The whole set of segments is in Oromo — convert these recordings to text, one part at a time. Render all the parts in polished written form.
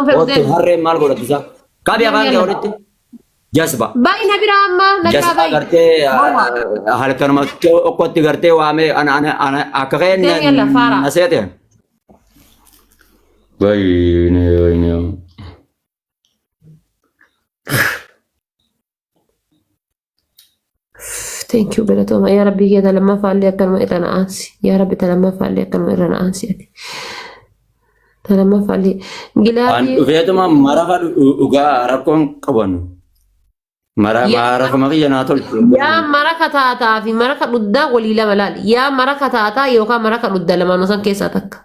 ta'uu fedhu Oottu deemi. harreen maal godhatti isaa? Qabi Deemi afaan kee yalla. walitti. Jasba. Bayi na biraa amma na biraa Jasba bayi. gartee Gowwaa. halkanuma okkotti gartee waamee ana ana ana akka kee Deemi yalla faara. na seete. Wayne wayne. Thank you galatooma. Yaa Rabbii kee ta lammaffaallee akkanuma irra na aansi. Yaa Rabbi ta lammaffaallee akkanuma irra na aansi ati. Ta lammaffaallee. An Gilaabii dhufeetuma marafa dhugaa rakkoon qabanu. Mara yaa marafuma kiyya naa tolchu. yaa maraka taataa fi maraka dhuddaa walii lama laali. Yaa maraka taataa yookaan maraka dhuddaa lamaan osan keessaa takka.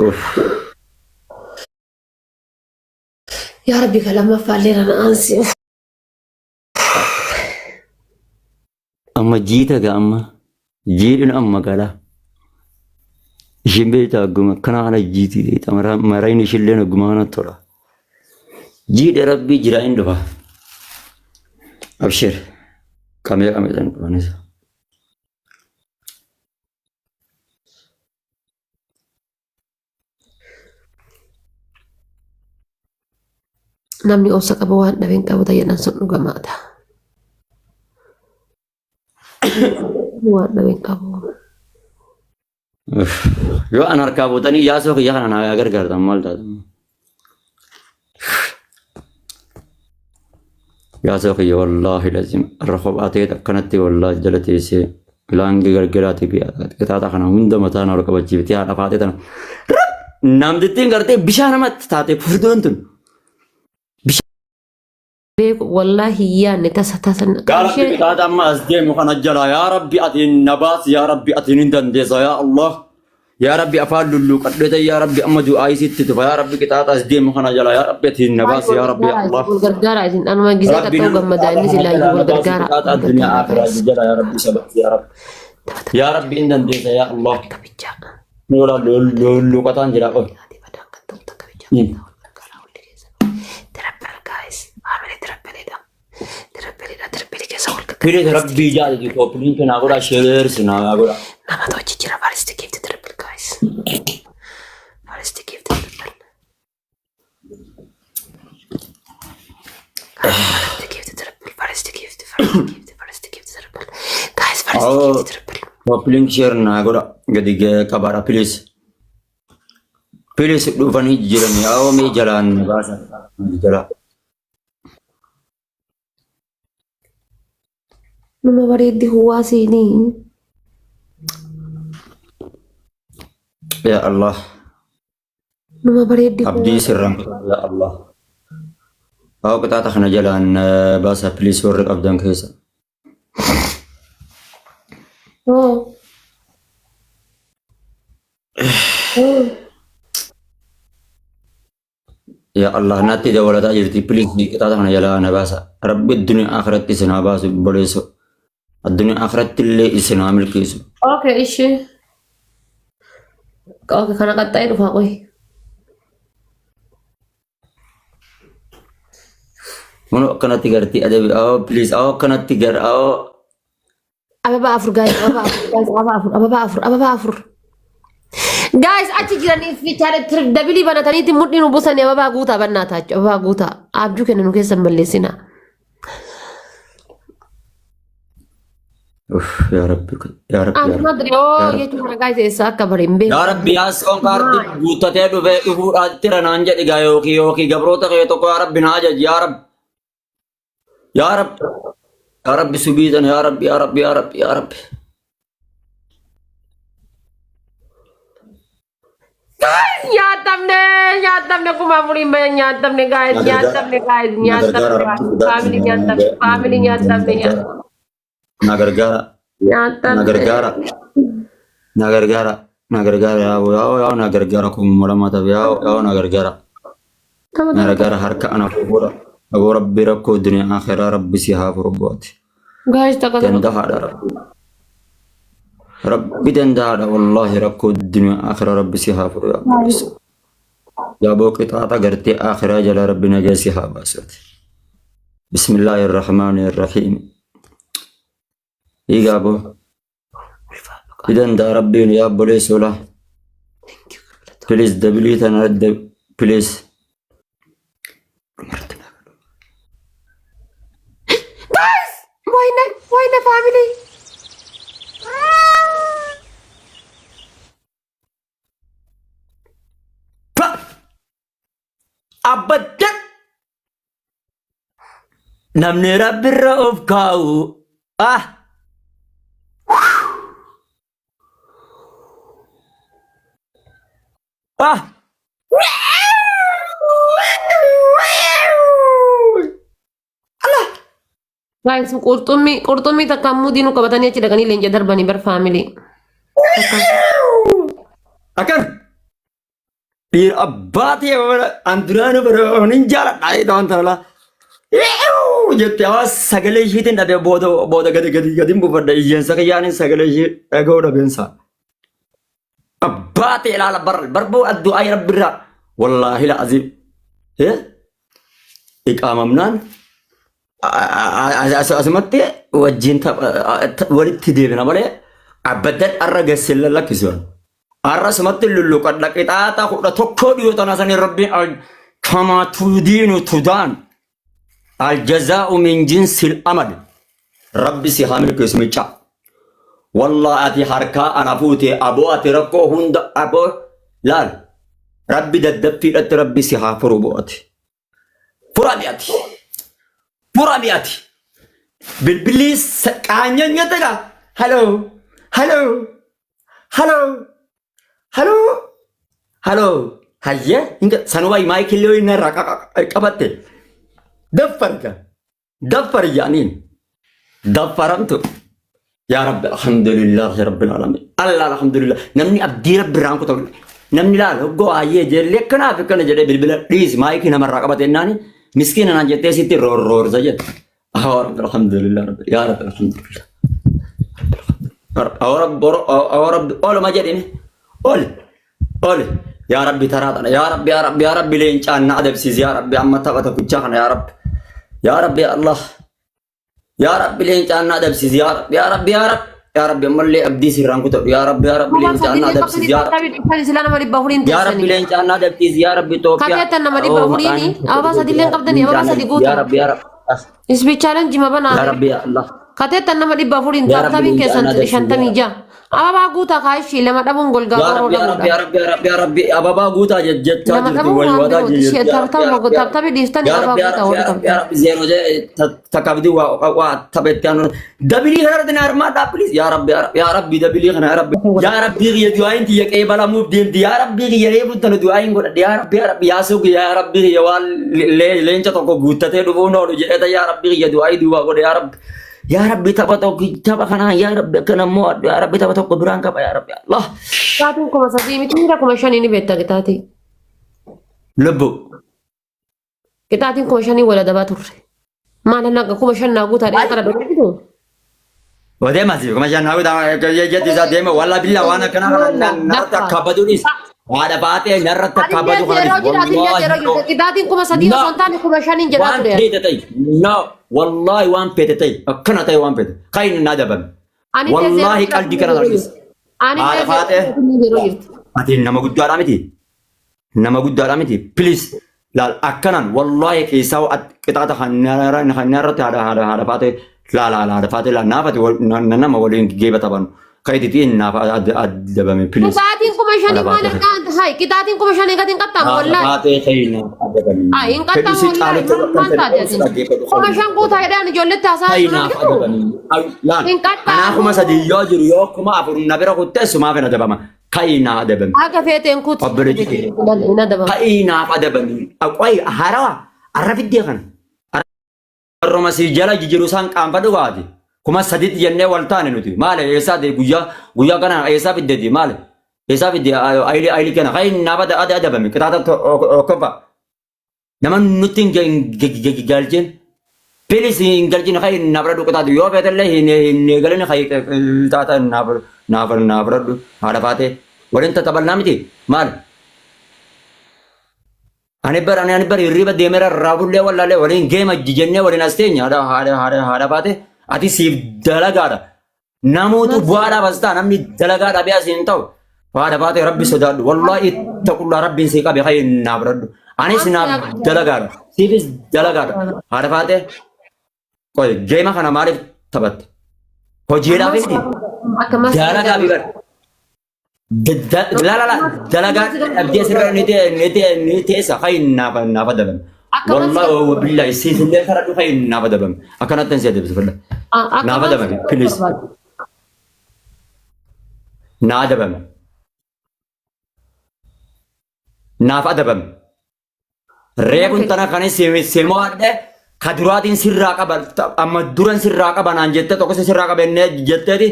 Uff. Yaa Rabbi ka lammaffaallee irra na aansi. Amma jiita ga amma jiidhina amma gala. Ishiin beektaa agguma akkana kana jiitii beektaa marayni ishilleen agguma kana tola. Jiidhe rabbii jira hin dhufa. Abshir qamee qamee san dhufanis. Namni obsa qabu waan dhabe hin qabu ta'edhaan sun dhugamaadha. Waan dhabe hin qabu. Yoo an harkaa buutanii yaasoo kiyya kana naa gargaartan maal taatu? Yaasoo kiyya wallaahi lazim irra kophaa ta'e akkanatti wallaahi jala teessee laangi gargaraatii fi qixaaxa kana hunda mataa na ol qabachiiftee haadha faatee tana. Namtittiin gartee bishaan namatti taate furdoon tun. Beeku wallaahi yaanne tasa tasa. Yaa Rabbi qixaaxa amma as deemu kana jala yaa Rabbi ati na baasi yaa Rabbi ati ni dandeessa yaa Allah. Yaa Rabbi afaan lulluuqadhee ta'e yaa Rabbi amma du'aa isitti tufa yaa Rabbi qixaaxa as deemu kana jala yaa Rabbi ati na baasi yaa Rabbi yaa Allah. Wal gargaaraa isin anuma gisee Rabbi takka nama gammadaa qixaaxa inni kana silaa jalaa wal na baasi gargaaraa qixaaxa wal addunyaa gargaaraa akhiraa guys. jala yaa Rabbi isa baasi yaa Rabbi. Yaa Rabbi hin dandeessa yaa Allah. Takka bichaa. Lola lulluuqataan jira qoy. Haati badaan kan ta'u takka bichaa kan ta'u wal gargaaraa hundi keessan. Tirappel guys. Haamile tirappelidha. Tirappelidha tirappeli keessa wal gargaaraa. Filis Rabbii jaalatu koppiliin kanaa godha sheers naa godha. Nama hojii jira first gift triple guys. First gift triple. First gift triple. First gift first gift first gift triple. Guys first Oh. gift triple. Koppiliin sheer naa godha gadi qabaadha pilis. Pilis dhufanii jiranii awoo mee jalaan na baasa jala. Numa bareeddi huwwaa seenii. Yaa Allah Numa bareeddi abdii huwwaa. sirraan kutaa yaa Allah. Awoo qixaaxa kana jalaan na baasa pilis warri qabdan keessa. Oh. Oh. Yaa Allah natti dabalataa jirti please qixaaxa kana jalaa na baasa. Rabbi addunyaa akhiratti isin haa baasu obboleesso. Addunyaa akhiratti illee isin haa milkeessu. Okay, ishee. Okay, kana qaxxaa'ee dhufaa qoy. Kun akkanatti gartii adabi awoo please awoo akkanatti gar awoo Ababa afur guys, ababa afur guys, ababa afur, ababa afur, ababa afur. Guys, achi jiranii fi dabilii banataniitti mudhii nu buusanii ababaa guutaa bannaa taachu, ababaa guutaa. Abjuu kenna nu keessa hin balleessinaa. Uff yaa rabbi yaa rabbi yaa Ani rabbi. madri oo jechuun kana guys eessa akka bare hin beeku. Yaa rabbi yaa soon kaardi guuttatee dhufee dhufuudhaa jira naan jedhi gaa yookiin yookiin gabroota kee tokko yaa rabbi naa ajaji yaa rabbi. Yaa rabbi yaa rabbi subii tana yaa rabbi yaa rabbi yaa rabbi yaa rabbi. Guys, nyaatamne, nyaatamne 4000 bayan nyaatamne guys, Na gargaara. nyaatamne guys, Na nyaatamne gargaara guys, rabbi family nyaatamne, family nyaatamne, Na gargaara. Na nyaatamne. gargaara. Na gargaara. Na gargaara yaa yaa yaa na gargaara 2000 ta'e yaa yaa na gargaara. Na gargaara harka ana fuudha. Aboo Rabbi rakkoo duniyaa akhiraa Rabbi si haa furu booti. Guys takka tokko. Danda'aadha Rabbi. Rabbi danda'aadha wallaahi rakkoo duniyaa akhiraa Rabbi si haa furu yaa obboleessa. Yaa boo qixaaxa gartee akhiraa jalaa Rabbi nagaa si haa baasuuti. Bismillaahi irrahmaani irrahiim. Egaa boo. Ni danda'a Rabbiin yaa obboleessa olaa. Please dabilii tana please. Dhumarratti naa kadhu. Guys! Wayne, wayne family. Pa! Abbaddan! Namni rabbirra of kaa'u. Ah! Ah! Guys, qurxummii qurxummii takka ammoo diinuu qabatanii achi dhaqanii leenca darbanii bar family. Takka. Akkan! Dhiira abbaa ta'e an duraanuu bara hin jaaladha jedha wanta lolaa. Jette hawaasa sagalee ishiitiin dhabe booda booda gadi gadi gadi hin buufadha iyyeensa kiyyaanin sagalee ishii dhaga'uu dhabeensa. Abbaa ta'e ilaala bar barboo addu'aa rabbirraa wallaahi la'aziim. Iqaamamnaan asumatti wajjin walitti deebina malee abbadan arra gassin lallakkisuun. Arra asumatti lulluqadha qixaaxa 11 dhiyoo tana sanii rabbiin kamaa tudiinu tudaan aljazaa'u min jinsil amal rabbi si haa milkeessu michaa. Wallah ati harkaa ana fuute aboo ati rakkoo hunda aboo laal rabbi daddaffiidhatti rabbi si haa furu bo'ati. Furami ati. Furami ati. Bilbilli qaanyanya taga. Hello. Hello. Hello. Hello. Hello. Hayyee. Sanuba maayikillee inni irraa qabatte. Daffarga. Daffar jedhaniin. Daffaramtu. Yaa Rabbi alhamdulillahi rabbil alamin. Allah alhamdulillah. Namni abdii rabbi irraan kutatu. Namni laal hoggoo ayyee jeellee akkanaaf akkana jedhee bilbila dhiisi maayikii namarraa qabate jennaani miskiina naan jettee sitti roorroorsa jette. Yaa Rabbi alhamdulillah rabbi yaa Rabbi alhamdulillah. Yaa Rabbi yaa Rabbi oluma jedhine ol ol yaa Rabbi taraa tana yaa Rabbi yaa Rabbi yaa Rabbi leencaan na adabsiisi yaa Rabbi amma tapha tokkichaa kana yaa Rabbi yaa Rabbi yaa Allah. Yaa Rabbi leencaan na adabsiisi yaa Rabbi yaa Rabbi yaa Rabbi yaa Rabbi ammallee abdii sirraan kutadhu yaa Rabbi yaa Rabbi Nama leencaan na sadillee adabsiisi qabdanii yaa Rabbi taphii sila nama 400 yaa Rabbi teessanii. leencaan na adabsiisi yaa Rabbi Itoophiyaa Kateettan nama dhibba oo afuriini maqaan ababaa sadillee hin qabdanii ababaa leencaan sadi yaa guutaa. Rabbi yaa Rabbi ah, Isbi challenge ma yaa banaa. Rabbi yaa Allah Kateettan nama 400 yaa Rabbi taaptabiin leencaan keessan na adabsiisi yaa 56. Ababaa guutaa kaayishii lama dhabuun golgaa Yaa qoroo Rabbi yaa Rabbi dhabuudha. yaa Rabbi yaa Rabbi yaa Rabbi ababaa guutaa jechaa Lama jirti dhabuun waan waywataa birooti. jirti yaa Rabbi yaa Rabbi yaa Rabbi Taaptabii dhiiftanii yaa ababaa Rabbi yaa guutaa Rabbi warri yaa Rabbi yaa qabdan. Rabbi zeero takka abdii waa waa taphetti aanu dabilii kana irratti na hirmaadhaa please yaa Rabbi yaa Rabbi yaa Rabbi dabilii kana yaa Rabbi yaa Rabbi kiyya du'aayin tiyya qeebalamuuf deemti yaa Rabbi kiyya reefu tana du'aayin godhadhe yaa Rabbi yaa Rabbi yaa sugi yaa Rabbi kiyya waan leenca tokko guuttatee dhufuun oolu jedheta yaa Rabbi kiyya du'aayii duubaa godhe yaa Rabbi Yaa Rabbi tapha tokko tapha kanaa yaa Rabbi akkana immoo addu yaa Rabbi tapha tokko biraan qaba yaa Rabbi Allah. Qixaatiin 3000 miti miira 5000 ni beekta qixaatii. Lubbu. Qixaatiin 5000 wal adabaa turre. Maal hanga 5000 naa guutaa dhee kana dhorkitu. Odeema si 5000 naa guutaa jetti isaa deema walla billa waan akkanaa kana narratti akka baduu dhiis. Haadha baatee narratti akka Atillee baduu kana zeeroo dhiis. jira atillee zeeroo Wallaahi jirta qixaatiin 3000 No. osoo hin taane 5000 jedhaa waan ture. feete ta'i. No. Wallaahi waan feete ta'i. Akkana ta'i waan feete. Kan na adabame. Anillee zeeroo Wallaahi jira qalbii atillee kana zeeroo argisiisa. jirta. Anillee Haadha zeeroo faatee. jira atillee zeeroo jirta. Ati nama guddaadhaa miti. Nama guddaadhaa miti. Please. Laal akkanaan wallaahi keessaa qixaaxa kan irratti haadha faatee laala haadha faatee laal naafati nama waliin geeba taphannu. Kan itti naaf adabame please. Qixaatiin 5000 Haadha maal faatee. harkaan hai qixaatiin 5000 gadi hin qaxxaamu Haadha wallaahi. faatee ta'e naaf adabame. Ai hin qaxxaamu Fedhisi wallaahi caalatti maal maal taate ati? 5000 guutaa jedhaan ijoolletti haasaa jiru Ta'inaaf argitu. adabame. Laal Hin anaa kuma qaxxaamu. sadii yoo jiru yoo 4000 na bira kutteessu maaf hin adabama. Ka'ii naa adabame. Akka feeteen kuti. Obboleetti kee. Hin adabamu. Ka'ii naaf adabame. Qoy harawa arra fiddee kana. Warruma si jala jijiru isaan qaanfadhu kaati. 3000tti jennee wal taane nuti. Maali eessaa ta'e guyyaa guyyaa kana eessaa fiddeeti maali? Eessaa fidde ayili ayili kana ka'ii naaf adabame. Qixaaxa tokkoffaa. Nama nutti hin galchin. Please hin galchin kai na fudhadhu qixaatu yoo feetellee hin hin eegalin kai qixaata naaf naaf naa fudhadhu haadha faatee waliin tataballaa miti maal ani bar ani ani bar hirriba deemera raafullee wallaalee waliin geema jennee waliin as teenya haadha haadha haadha haadha faatee ati siif dalagaadha. Namoota bu'aadhaaf as ta'a namni dalagaa dhabee as hin ta'u. Haadha faatee rabbi sodaadhu. Wallaahi ittaqullaa rabbiin sii qabe kai naaf fudhadhu. Anis naaf dalagaadha. Siifis dalagaadha. Haadha faatee qoy geema kana maaliif taphatta? Hojiidhaaf miti. Akka maas Dalagaa fi bar. La la la dalagaa dhabdee sirra ni ta'e ni ta'e ni teessa kai naaf naaf adaban. Akka maas Wallaahi wabillahi siifillee karadhu kai naaf adaban. Akkanatti hin si adabsiifadha. Akka Naaf maas adabame please. Naa adabame. Naaf adabame. Reefun tana kan si mo'adhe ka duraatiin sirraa qaba amma duran sirraa qaba naan jettee tokko sirraa qaba jennee jetteeti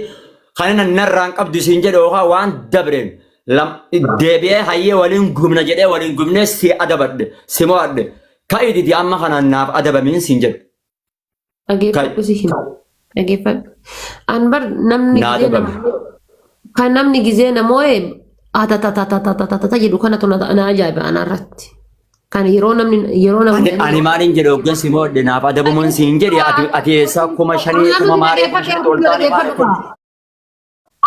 kan inni narraan qabdu siin jedhe yookaan waan dabreen deebi'ee hayyee waliin gubna jedhee waliin gubnee si adabadhe si mo'adhe ka'iditi amma kana naaf adabamiin siin jedhe. Dhageeffadhu si hima. Dhageeffadhu. An bar namni Naa gizee dabame. nama kan namni gizee namoo'e atatatatatatatata jedhu kanatu na ajaa'iba anarratti. Kan yeroo namni yeroo namni Ani maaliin jedhe hoggansi mo'adhe naaf adabamuun siin jedhe ati eessaa 5000 kuma maaree 5000 ol taane maal kun.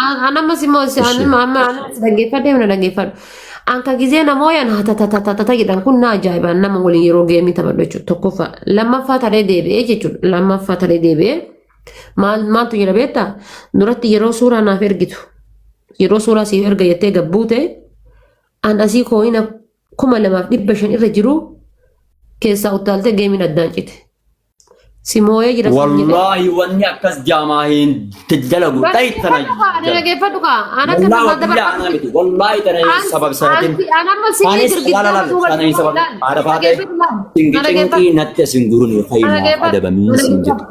An ammas immoo si an Ishee. amma an si dhaggeeffadhe na dhaggeeffadhu. An ka gizee namooyan hatatatatata jedhan kun na ajaa'iba nama waliin yeroo geemii taphadhu jechuudha. Tokkoffaa lammaffaa taree deebi'ee jechuudha. Lammaffaa taree deebi'ee maal maaltu jira beektaa? Duratti yeroo suuraa naaf ergitu yeroo suuraa siif erga jettee gabbuute an asii kooyina 2500 irra jiru keessaa uttaaltee geemiin addaan cite. Si mooyee jira siin jedhe. Wallaahi wanni akkas jaamaa hin dalagu. Dhayi tana. Dhaggeeffadhu kaa, ani dhaggeeffadhu kaa. An akka Wallaahi namaa wabillaa anaa dabarfadhu. miti. Wallaahi tana hin sababsanatin. An amma si Anis girgiddaa laala laala suura tana hin sabab. Haadha faatee Dhaggeeffadhu laal. cinqi Dhaggeeffadhu. cinqii natti as hin gurune fayyinaaf adabamiin siin jedhu.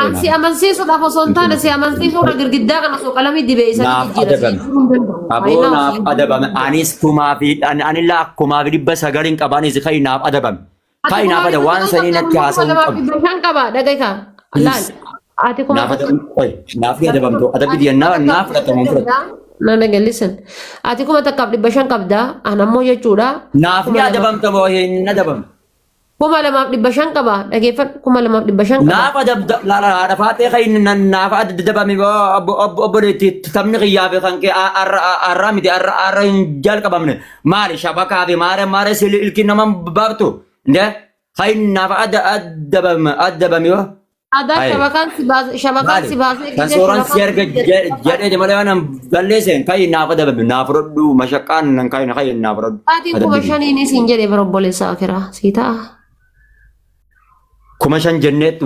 An si amansiisuudhaaf osoo hin taane si amansiisuudha girgiddaa kana osoo qalamii dibee isa Naaf jijjiira si adabame. jijjiiruu hin danda'u. Aboo Faayinaa naaf osoo hin adabame. Anis 2900 hin qabaanis kai naaf adabame. Ati Kai kumaa naaf dhibba adabame waan sagal sanii qabda natti ammoo kuma haasa'uu hin lamaaf qabdu. 500 qaba dhagahi kaa. Laal. Ati kuma Naaf adabame. Oi naaf adabamtu. Adabbi ati diyan kuma naa takkaaf fudhatamu 500 fudhatu. qabda. Na dhaga listen. Ati 1500 qabda an ammoo jechuudha Naaf ni 2000 adabamta moo hin adabamtu? 2500 qaba dhageeffadhu 2500 qaba. Naaf adabda laala haadha faatee kan inni naaf adabame obboleetti taphni kiyyaa fi kan kee arraa miti arra hin jalqabamne maali shabakaa fi maare maare silki nama baabtu ndee kan inni naaf adabame adabame yoo Aadaa haye shabakaan si baase shabakaan maali si baasee kan gisee sooran si shabakaan erga si jedhee malee waan balleesseen kan inni naaf adabame naaf fudhadhu mashaqqaan nan kan inni naaf fudhadhu Aatiin kuma adabbii kiyya. shaniinis hin jedhe bara obboleessa akiraa sii ta'a. 5000 jenneetu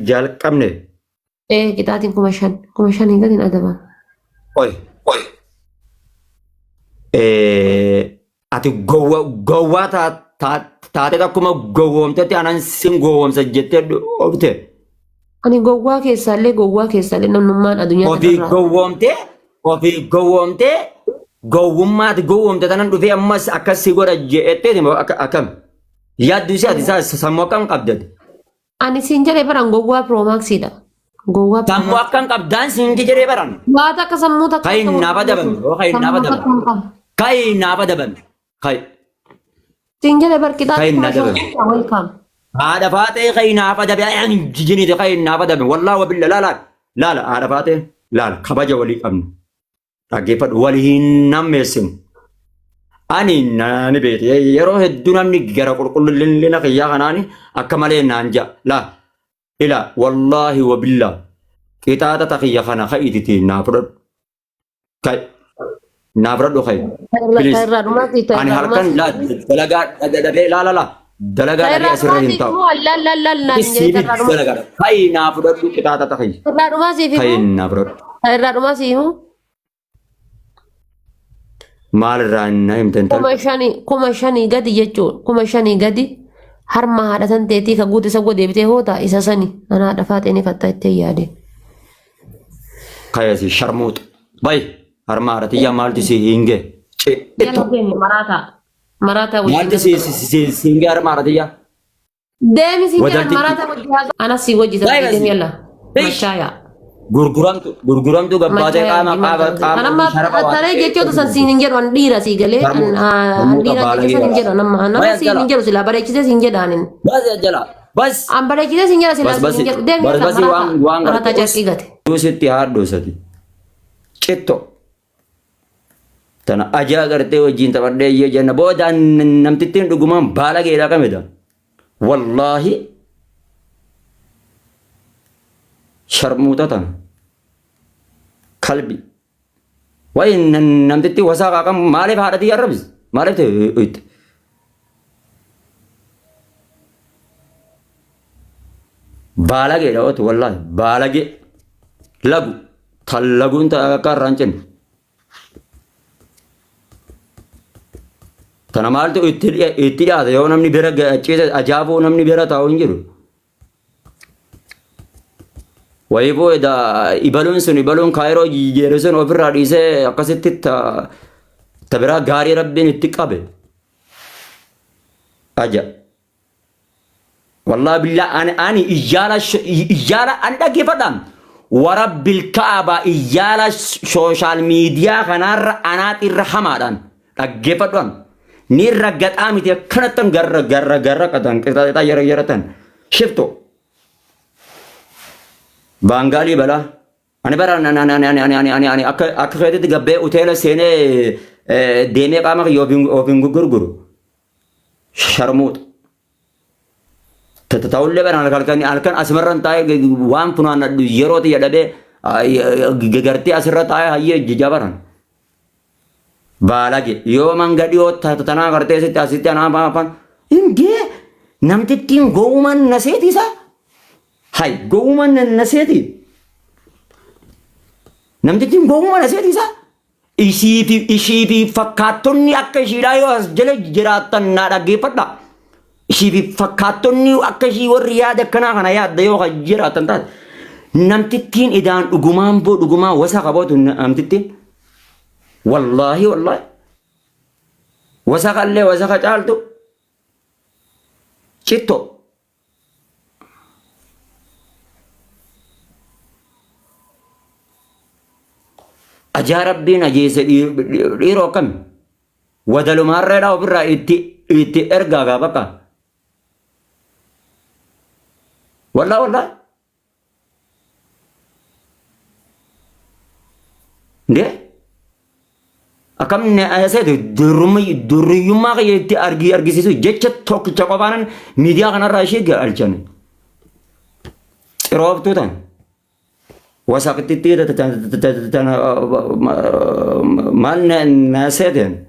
jalqabne. Ee qixaatiin 5000 5000 gadi hin adabamu. Oi. Ati gowwa gowwaa taatee akkuma gowwoomtetti anan sin gowwoomsa jettee dhufte. Ani gowwaa keessaallee gowwaa keessaallee namnummaan addunyaa Ofii kanarraa. gowwoomtee ofii gowwoomtee gowwummaa ati gowwoomte tanan dhufee ammas akkas si godha jetteeti moo akkam? Yaaddu ishee ati isaa sammuu akkam qabdati? Ani siin jedhee baran gowwaa piroomaksiidha. Gowwaa Sammuu piroomaksii. akkam qabdaan siin jedhee baran. Waata akka sammuu takka Kai akka naaf adabame yoo kai naaf sammuu adabame. takka hin qabu. Kai naaf adabame. Kai Siin jedhee bar kai qixaatii na kuma shan adabame. keessaa welcome. Haadha faatee kai naaf adabame. Ani jijiniite kai naaf adabame. Wallaahi wabilla laala laala haadha faatee laala kabaja walii qabna. Dhaggeeffadhu walii hin nammeessinu. Ani ni beekte yeroo hedduu namni gara qulqullina kiyyaa kanaani akka malee naan ja'a. Laa ila wallaahi wabillaa qixaaxa takiyya kana ka'ititi naa fudhadhu. Ka'i naa fudhadhu ka'i. Please. Irraa dhumaa si Ani irraa dhumaa halkan si. laa dalagaa dhadhabee laa laa laa dalagaa Irraa dhabee asirra dhumaa hin siif taa'u. immoo laal laal laal naan hin jedhe Siif irraa dhumaa. dalagaa ka'i naa fudhadhu qixaaxa takiyya. Irraa dhumaa siif Ka'i immoo naa fudhadhu. irraa dhumaa siif immoo Maal irraa na himte intal? 5000 gadi jechuun 5000 gadi harma haadha san teetii ka guute isa godhe deebitee hoota isa sani ana haadha faaxee ni kattaa itti yaade. Kayasi sharmuuxa. Bay harma haadha tiyyaa maaltu si hin gee? Jala deemi maraataa. Maraataa wajjin Maalti si si si siin gaara maaratiyyaa? Deemi siin jedhan Wadaltitti. maraataa wajjin haasa'u. Anas si wajji Daa'ima sana deemi si. yalla. Eish. Mashaayaa. Gurguramtu gurguramtu gabbaatee Mashaayaa qaama wajjin qaama maraataa. qaama Kan amma sharafa waan taree jechoota san siin hin jedhu an dhiira sii galee an Harmuuta an harmuuta dhiira jecha baalagee san hin bara. jedhu an amma nama Bas siin jala hin jedhu silaa bareechisee siin jedhaanin. bas jala bas An bareechisee siin jedha silaa bas siin bas hin jedhu deemi bas yalla bas waan maraataa waan maraataa gartee carqii gate. sitti haadhoosati citto tana ajaa gartee wajjin taphadhee iyyee jenna booda namtittiin dhugumaan baalageedha kamida wallaahi sharmuuxa tana kalbi wayi namtittii wasaa qaaqam maaliif haadhatii arrabis maaliif ta'e itti baalageedha otu wallaahi baalagee lagu tan laguun ta akka irraa hin cinne Tana maaltu itti itti dhiyaata yoo namni bira ciise ajaa'ibuu namni bira taa'u hin jiru. Wayiboo edaa ibaluun sun ibaluun kaayiroo jijjiire sun ofirraa dhiisee akkasitti ta ta biraa gaarii rabbiin itti qabe. Aja. Wallahi billah ani ani iyyaala iyyaala ani dhaggeeffadhaan warabbil kaaba iyyaala sooshaal miidiyaa kanaarra anaat irra hamaadhaan dhaggeeffadhaan ni raggaxaa miti akkanattan garra garra garra qatan qixaaxaa yara yaratan shifto baangaalii balaa ani bara ani ani ani ani ani ani ani akka akka keetitti gabbee uteela seenee deemee qaama kiyya ofiin gurguru sharmuuxa. Ta'ullee bara halkan halkan asumarran taa'ee waan funaannadhu yeroo xiyya dhabee gartee asirra taa'ee hayyee jabaran. Baalage yoo manga dhiyoo tanaa gartee sitti asitti anaa afaan indee namtittiin gowwumaan na seeti isaa. Hay gowwumaan na seeti. Namtittiin gowwumaan na seeti isaa. Ishii fi ishii fi fakkaattonni akka ishiidhaa yoo as jala jiraattan naa dhaggeeffadha. Ishii fi fakkaattonni akka ishii warri yaada akkanaa kana yaadda yoo kan jiraattan taate. Namtittiin idaan dhugumaan boo dhugumaan wasa qabootu namtittiin. Wallaahi wallaahi. Wasaka illee wasaka caaltu. Citto. Ajaa rabbiin ajeese dhiiroo akkami? Wadalumaarreedhaa ofirraa itti itti ergaa gaa bakka. Wallaa wallaa. Ndee? Akkam seetu durriyyummaa kiyya itti argi argisiisu jecha tokkicha qofaanan miidiyaa kanarraa ishee galchan. Xirooftuu tan. Wasaqtitti maal na seeteen.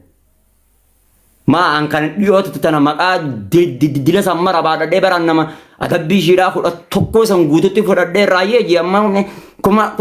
Maa an kan dhiyootti tana maqaa dila san mara baadhadhee baraan nama adabbii ishiidhaa 11 san guututti fudhadhee raayyee ji'a amma kuma.